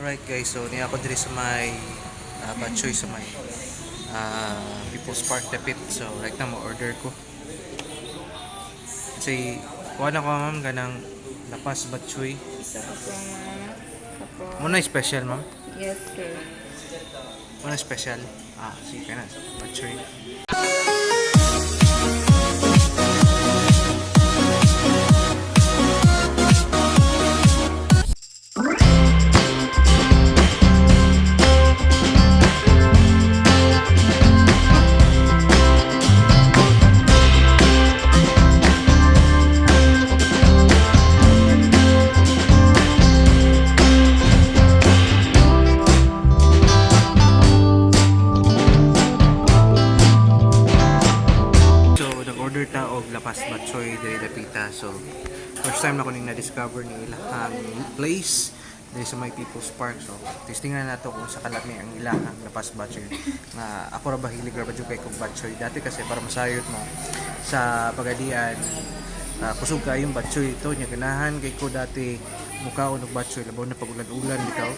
Alright guys, so niya ako diri sa may batchoy sa may People's Park dapit. So right now mo order ko. Kasi kuha na ko, ma'am, ganang lapas batchoy. Isa ka po, ma'am. Kapo. Muna special, ma'am. Yes, sir. Muna special. Ah, sige ka na. Batchoy. So, nag-order ta og lapas batchoy diri dapita. So, first time na ko ning na-discover ni ilahang place diri sa may People's Park. So, testingan na nato kung sa kalami ang ilahang lapas batchoy. Nga ako ra ba hilig ra ba jud kay kog batchoy dati kasi para masayot mo sa pagadian, kusog kayong batchoy ito nya ganahan kay ko dati mukaon og batchoy labaw na pag ulan-ulan bitaw.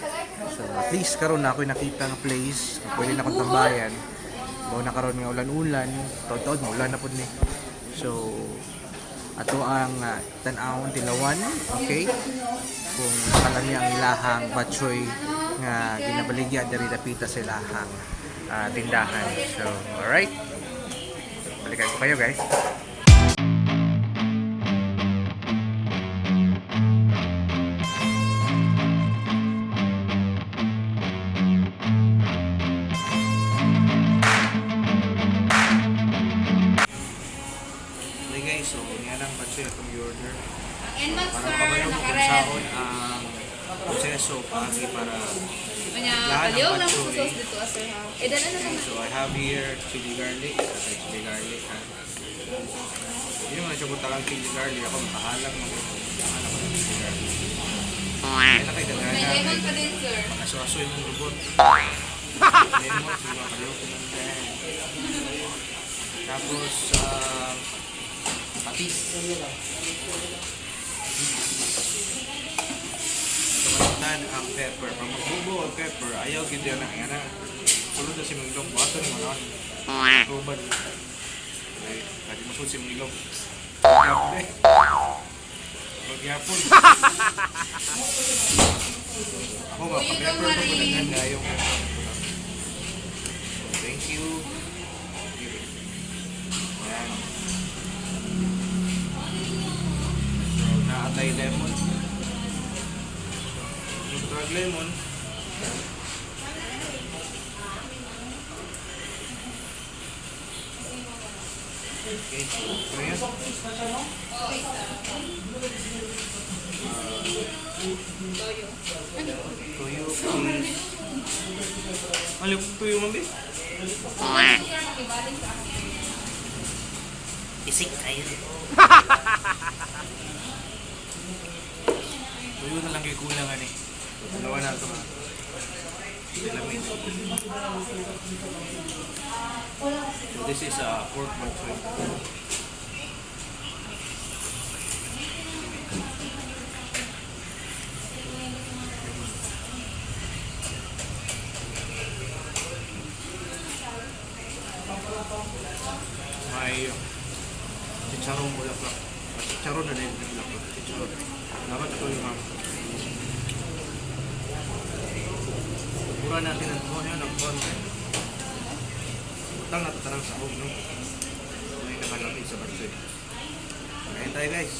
So, at least karon na ako'y nakita nga place nga pwede na akong tambayan. Baw na karon nga ulan-ulan, taod-taod maulan na pud ni. So ato ang tan-awon tilawan, okay? Kung kalami ang ilahang batchoy nga ginabaligya diri dapita sa ilahang tindahan. So, alright. Balikan ko kayo, guys. Okay guys, so niya lang batchoy atong i-order. Ang NMAX, Para sir, makabalo mo kung naka-red. saon ang proseso paagi para Kanya, Lahat ng baliw lang sa batchoy. sauce dito, ah, sir, ha? Eh, dala na naman. So I have here chili garlic. Okay, chili garlic ha. Hindi naman na siya punta chili garlic. Ako makahalag mo. Makahalag ko ng chili garlic. Ay, nakay May lemon pa din, sir. Aso-aso yung robot. Lemon, siguro kaliw ko ng ganyan. Tapos, patis. Tumalitan ang pepper. Pag magbubo ang pepper, ayaw gid yan na. Ayan na. Sulod na si Mingilong. Buhaton ni Manon. Ruban. Ay, kadi masud si Mingilong. Grabe. Magyapon. Ako ba, Uy, pa-pepper ko Marie. pala gayong. Thank you. Ayan. So, naatay lemon. Yung drag lemon. Okay. Ano yan? Oo, isa. Toyo. Tuyo, please. Ano yung tuyo, mami? Sir, makibaling sa akin. Isik kayo. Tuyo na lang kay kulang ani. Dalawa na ito ma. Lamig. So this is a pork batchoy. May chicharon bulaklak. Chicharon na din yung bulaklak. Chicharon. Dapat ito yung ma'am. Mura natin ang kuha ng konti. Utang na tatanang sahog, no? May nakalapit sa batchoy. Kain tayo, guys.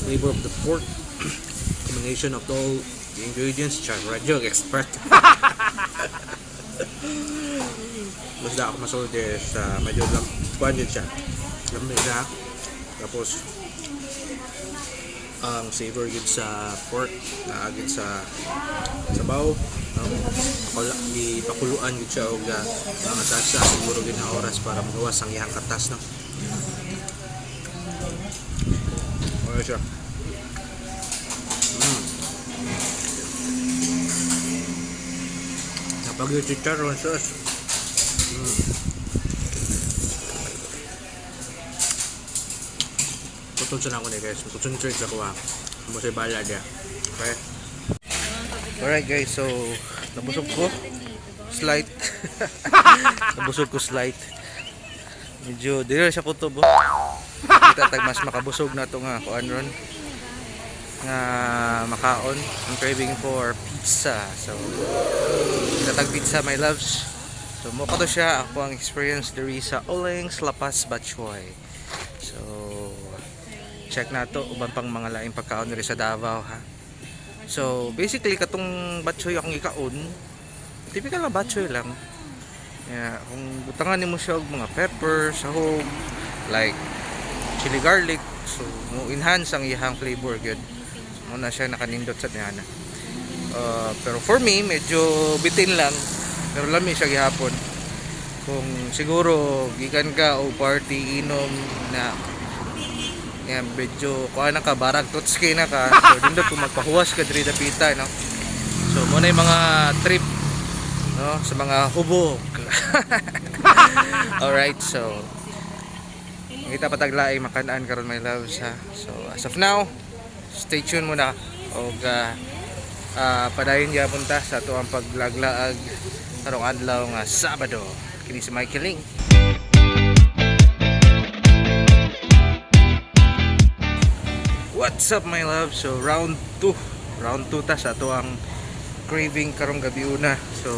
Flavor of the pork, combination of all the ingredients, Char, joke expert. Basta ako masulod is medyo lang, kuwan din siya. Lamig siya. Tapos, ang savor yun sa pork, naagin sa sabaw. No? Wala, ipakuluan gud siya og mga tasa siguro gid na oras para magawas ang iyang katas, no. Wala siya. Napag yung chicharon sauce. Putol sa na ako ni guys. Concentrate sa kuha. Mo sa bala dia. Okay. Alright guys, so nabusog ko. Slight. Nabusog ko slight. Medyo dili siya kutob, oh. Kita tag mas makabusog na to nga kuan ron nga makaon. I'm craving for pizza. So kita tag pizza, my loves. So mo to siya ako ang experience diri sa Oleng's Lapas Batchoy. So check na to uban pang mga laing pagkaon diri sa Davao, ha. So basically katong batchoy akong ikaon, typical na batchoy lang. Yeah, kung butangan nimo siya og mga pepper, sahog, like chili garlic, so mo enhance ang iyang flavor gyud. So, mo na siya nakanindot sa niana. Pero for me, medyo bitin lang. Pero lami siya gihapon. Kung siguro gikan ka o party inom na yan, medyo kuha na ka, barag tutski na ka. So dindot kung magpahuwas ka diri dapita, no. So mo na yung mga trip, no, sa mga hubog. Alright, so kita pataglaing makanaan karon, my loves, ha. So as of now, stay tuned muna og padayon gyapon ta sa ato ang paglaglaag karong adlaw nga Sabado. Kini si Michael Ling. What's up, my love? So round 2. Round 2 ta sa ato ang craving karong gabi una. So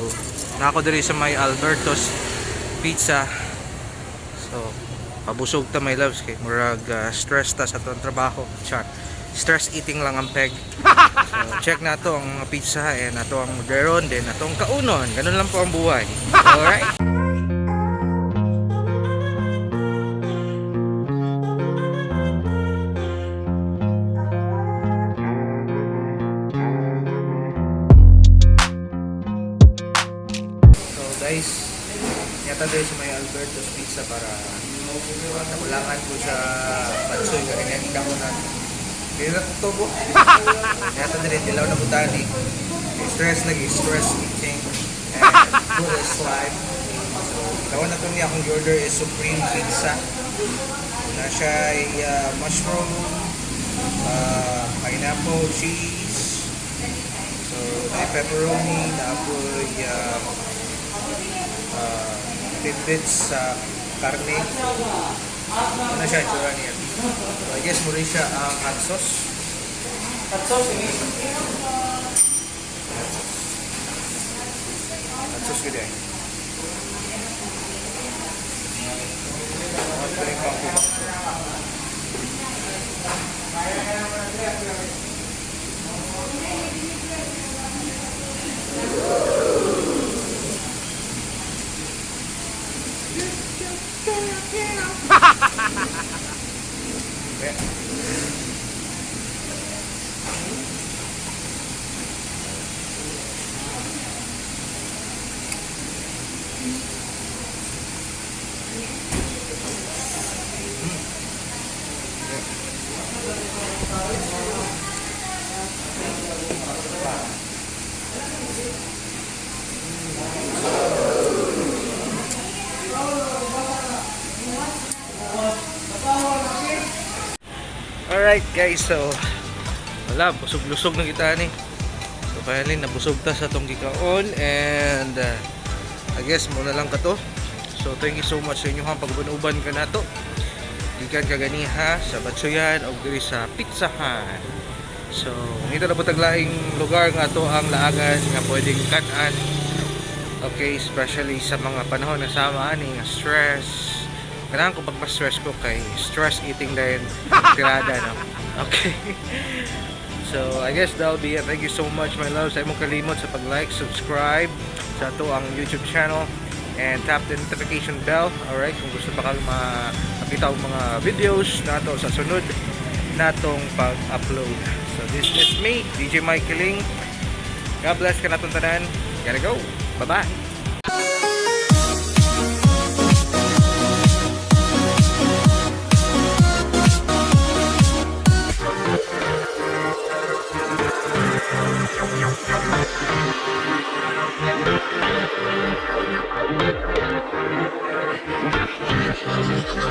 nako diri sa may Alberto's Pizza. So pabusog ta, my loves, kay murag stress ta sa atong trabaho. Char. Stress eating lang ang peg. So check na to ang mga pizza and ato ang orderon then atong kaunon. Ganun lang po ang buhay. Alright? So guys, yata tayo sa may Alberto's Pizza para nakulangan ko sa batsoy kanina yung kaunan. Hindi na kutobo. Yata din dilaw na butani. Stress lagi, stress eating and food is life. So, kawan na to niya akong order is Supreme Pizza. Na siya ay mushroom, pineapple, cheese, so may pepperoni, naapoy tidbits sa karne. Ano siya, itsura niya. So, I guess muli siya ang hot sauce. Hot sauce, ini. Hot sauce. Hot sauce gud eh. Hot pa rin pang Okay. Alright guys, so wala, busog-lusog na kita ni. So finally, nabusog ta sa tong gikaon and I guess muna lang ka to. So thank you so much sa inyong pag-uban-uban ka nato. Gikan ka ganiha sa Batsuyan o diri sa Pizzahan. So, ngita na po taglaing lugar nga to ang laagan nga pwedeng kan-an. Okay, especially sa mga panahon na sama ani nga stress. Kailangan ko pag ma-stress ko kay stress eating din tirada, no. Okay. So, I guess that'll be it. Thank you so much, my loves. Ay mong kalimot sa pag-like, subscribe sa ato ang YouTube channel and tap the notification bell. Alright, kung gusto pa kang makita ang mga videos nato sa sunod natong pag-upload. So, this is me, DJ Mike Ling. God bless ka natong tanan. Gotta go. Bye-bye.